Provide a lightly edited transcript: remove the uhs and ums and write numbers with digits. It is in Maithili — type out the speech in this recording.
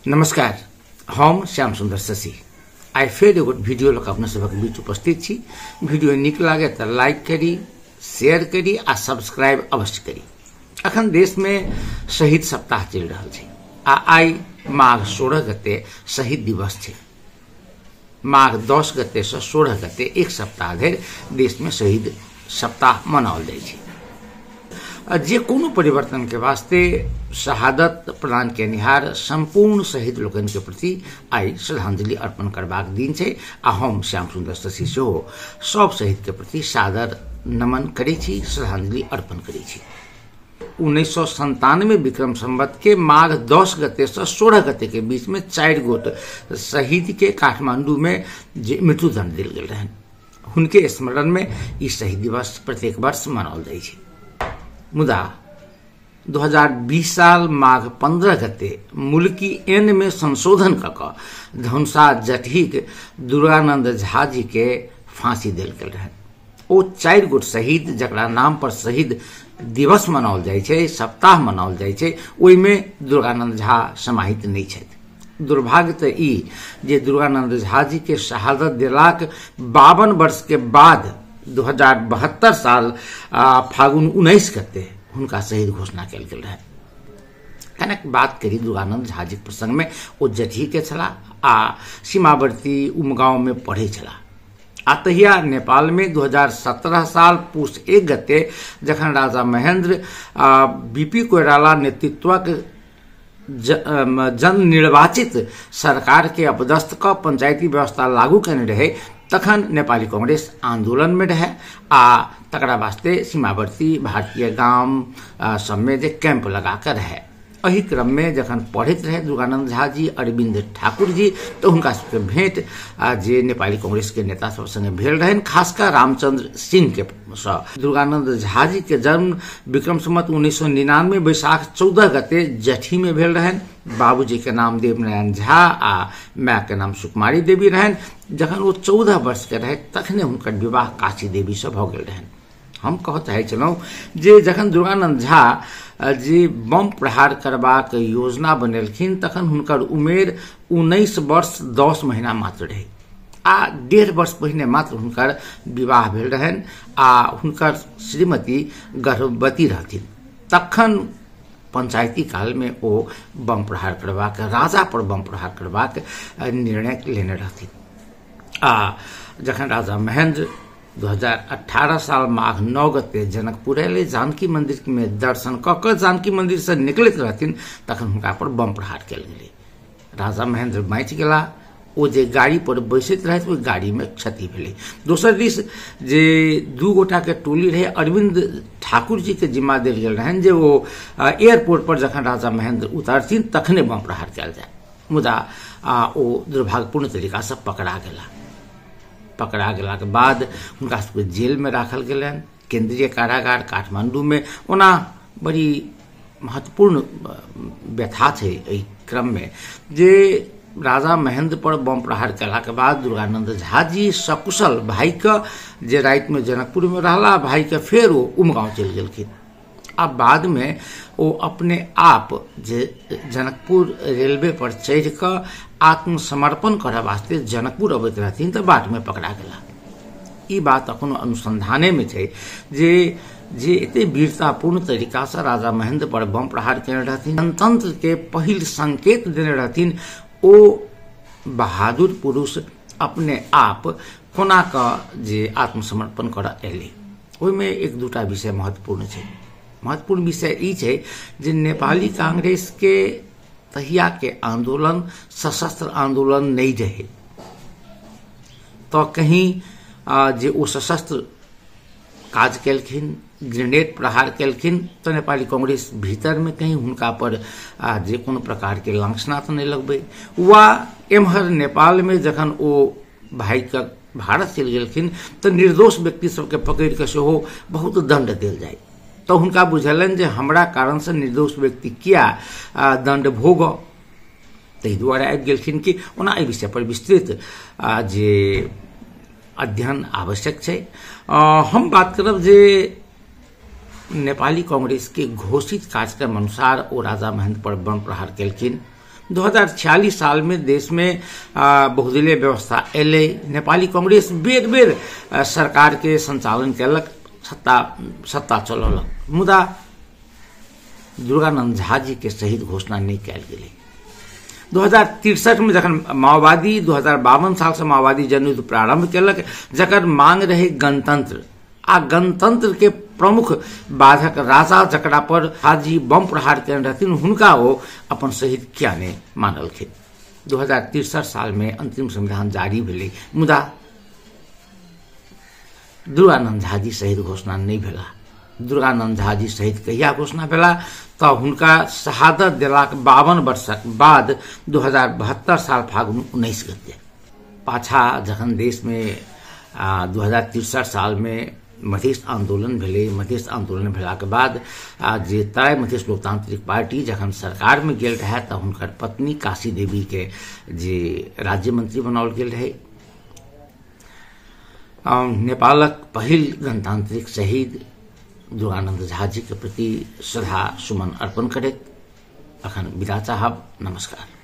नमस्कार, हम श्याम सुंदर शशि आइ फेर एगो वीडियो लऽ कऽ अपना सभक बीच उपस्थित छी। वीडियो नीक लागे तऽ लाइक करी, शेयर करी आ सब्सक्राइब अवश्य करी। अखन देश में शहीद सप्ताह चलि रहल छै आ आइ माघ 16 गते शहीद दिवस छै। माघ 10 गते से 16 गते एक सप्ताह धरि देश में शहीद सप्ताह मनाओल जाइ छै। जे कोनो परिवर्तन के वास्ते शहादत प्रदान केनिहार संपूर्ण शहीद लोकनि के प्रति आइ श्रद्धांजलि अर्पण करबाक दिन छै आ हम श्याम सुंदर शशि सेहो सब शहीद के प्रति सादर नमन करै छी, श्रद्धांजलि अर्पण करै छी। 1997 विक्रम संवत के माघ 10 गते से 16 गते के बीच में 4 गोट शहीद के काठमांडू में जे मृत्युदंड देल गेल रहनि, हुनके स्मरण में ई शहीद दिवस प्रत्येक वर्ष मनाओल जाइ छै। मुदा 2020 साल माघ 15 गते मुल्की एन में संशोधन कऽ कऽ धनुषा जटहीक दुर्गानंद झा जी के फांसी देल गेल रहनि। ओ 4 गोट शहीद जकरा नाम पर शहीद दिवस मनाओल जाइ छै, सप्ताह मनाओल जाइ छै, ओहिमे दुर्गानंद झा समाहित नहि छथि। दुर्भाग्य तऽ ई जे दुर्गानंद झा जी के शहादत देलाक 52 वर्ष के बाद 2072 साल फागुन 19 गते हुनका शहीद घोषणा कयल गेल रहनि। कनेक बात करी दुर्गानंद झा जी के प्रसंग में, ओ जटही के छलाह आ सीमावर्ती उमगांव में पढ़ै छलाह। आ तहिया नेपाल में 2017 साल पूस 1 गते जखन राजा महेंद्र बीपी कोइराला नेतृत्वक जन निर्वाचित सरकार के अपदस्थ कऽ पंचायती व्यवस्था लागू केने रहे, तखन नेपाली कांग्रेस आंदोलन में रहे आ तकरा वास्ते सीमावर्ती भारतीय गाम सबमे जे कैंप लगा कर रहे। एहि क्रम में जखन पढ़ैत रहे दुर्गानंद झा जी, अरविंद ठाकुर जी, तो हुनका सबके भेंट जे नेपाली कांग्रेस के नेता सब संगे भेल रहनि, खासकर रामचंद्र सिंह के सँ। दुर्गानंद झा जी के जन्म विक्रम संवत 1999 वैशाख 14 गते जटही में भेल रहनि। बाबूजी के नाम देवनारायण झा आ माय के नाम सुकुमारी देवी रहनि। जखन ओ 14 वर्ष के रहे तखने हुनकर विवाह काशी देवी से भऽ गेल रहनि। हम कहऽ चाहै छलहुँ जे जखन दुर्गानंद झा जे बम प्रहार करबाक योजना बनेलखिन तखन हुनकर उमेर 19 वर्ष 10 महीना मात्र रहे आ 1.5 वर्ष पहिने मात्र हुनकर विवाह भेल रहनि आ हुनकर श्रीमती गर्भवती रहथिन। तखन पंचायती काल में ओ बम प्रहार करबाक, राजा पर बम प्रहार करबाक निर्णय लेने रहथिन। आ जखन राजा महेंद्र 2018 साल माघ 9 गते जनकपुर अयलै, जानकी मंदिर में दर्शन कऽ कऽ जानकी मंदिर से निकलैत रहथिन तखन हुनका पर बम प्रहार कयल गेलै। राजा महेंद्र बाँचि गेला। ओ जे गाड़ी पर बैसैत रहथि ओहि गाड़ी में क्षति भेलै। दोसर दिस जे 2 गोटा के टोली रहे, अरविंद ठाकुर जी के जिम्मा देल गेल रहनि जे ओ एयरपोर्ट पर जखन राजा महेंद्र उतरथिन तखने बम प्रहार कयल जाय। मुदा ओ दुर्भाग्यपूर्ण तरीका से पकड़ा गेला। पकड़ा गेलाके बाद हुनका सबके जेल में राखल गेलनि, केंद्रीय कारागार काठमांडू में। ओना बड़ी महत्वपूर्ण व्यथा छै एहि क्रम में जे राजा महेंद्र पर बम प्रहार कयलाके बाद दुर्गानंद झा जी सकुशल भाई के जे राति में जनकपुर में रहला, भाई के फेर ओ उमगांव चलि गेलखिन। आ बाद में ओ अपने आप जे जनकपुर रेलवे पर चढ़ि कऽ आत्मसमर्पण करऽ वास्ते जनकपुर अबैत रहथिन तऽ बाट में पकड़ा गेला। ई बात अखनो अनुसंधाने में छै जे जे एते वीरतापूर्ण तरीका से राजा महेंद्र पर बम प्रहार केने रहथिन, गणतंत्र के पहिल संकेत देने रहथिन, ओ बहादुर पुरुष अपने आप कोना कऽ जे आत्मसमर्पण करऽ एलै। ओहिमे 1-2 विषय महत्वपूर्ण छै। महत्वपूर्ण विषय ई छै जे नेपाली कांग्रेस के तहिया के आंदोलन सशस्त्र आंदोलन नहीं रहे, तो कहीं जे ओ सशस्त्र काज केलखिन, ग्रेनेड प्रहार केलखिन, तो नेपाली कांग्रेस भीतर में कहीं हुनका पर जे कोनो प्रकार के लांछना तो नहीं लगबै। वा एम्हर नेपाल में जखन ओ भाई के भारत चलि गेलखिन तो निर्दोष व्यक्ति सबके पकड़ि कऽ सेहो बहुत दंड देल जाय, तो हुनका बुझलनि जे हमरा कारण से निर्दोष व्यक्ति किया दंड भोग, ताहि दुआरे आबि गेलखिन। कि ओना एहि विषय पर विस्तृत जे अध्ययन आवश्यक छै। हम बात करब जे नेपाली कांग्रेस के घोषित कार्यक्रम अनुसार ओ राजा महेंद्र पर बम प्रहार केलखिन। 2046 साल में देश में बहुदलीय व्यवस्था एलै। नेपाली कांग्रेस बेर बेर सरकार के संचालन केलक, सत्ता चलौलक, मुदा दुर्गानंद झा जी के शहीद घोषणा नहीं कयल गेलै। 2063 में जखन माओवादी 2052 साल से माओवादी जनयुद्ध प्रारंभ केलक, जकर मांग रहे गणतंत्र, आ गणतंत्र के प्रमुख बाधक राजा जकरा पर हाजी बम प्रहार केने रहथिन, हुनका ओ अपन शहीद किया ने मानलखिन। 2063 साल में अंतिम संविधान जारी भेलै, मुदा दुर्गानंद झा जी शहीद घोषणा नहीं भेला। दुर्गानंद झा जी शहीद कहिया घोषणा भेला तो हुनका शहादत देलाक 52 वर्षक बाद 2072 साल फागुन 19 गते। पाछा जखन देश में 2063 साल में मधेश आंदोलन भेलै, मधेश आंदोलन भेलाके बाद जे तराई मधेश लोकतांत्रिक पार्टी जखन सरकार में गेल रहे तो हुनकर पत्नी काशी देवी के जे राज्य मंत्री बनाओल गेल रहे। नेपालक पहिल गणतांत्रिक शहीद दुर्गानंद झा जी के प्रति श्रद्धा सुमन अर्पण करैत अखन विदा चाहब। नमस्कार।